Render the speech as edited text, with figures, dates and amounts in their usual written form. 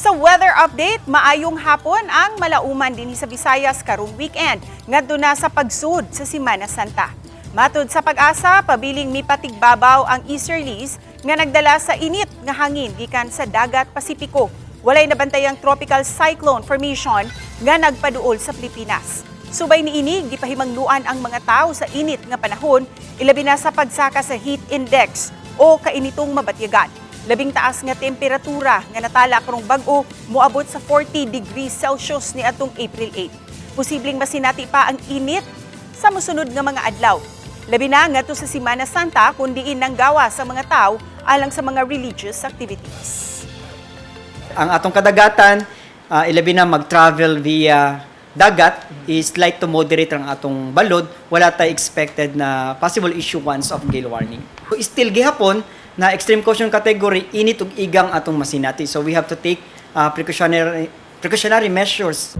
Sa weather update, maayong hapon ang malauman dinhi sa Visayas karong weekend ngadto na sa pagsud sa Semana Santa. Matud sa PAGASA, pabiling mipatigbabaw ang easterlies nga nagdala sa init nga hangin gikan sa dagat Pasipiko. Walay nabantayang tropical cyclone formation nga nagpaduol sa Pilipinas. Subay niini, gipahimangluan ang mga tao sa init nga panahon, ilabi na sa pagsaka sa heat index o kainitong mabatyagan. Labing taas nga temperatura nga natala karong bag-o moabot sa 40 degrees Celsius niadtong April 8. Posibleng masinati pa ang init sa mosunod nga mga adlaw. Labi na ngadto sa Semana Santa kung diin nanggawa sa mga tao alang sa mga religious activities. Ang atong kadagatan, ilabi na mag-travel via dagat, is light to moderate ang atong balod. Wala tay expected na possible issuance of gale warning. Still gihapon na extreme caution category, init ug igang atong masinati. So we have to take precautionary measures.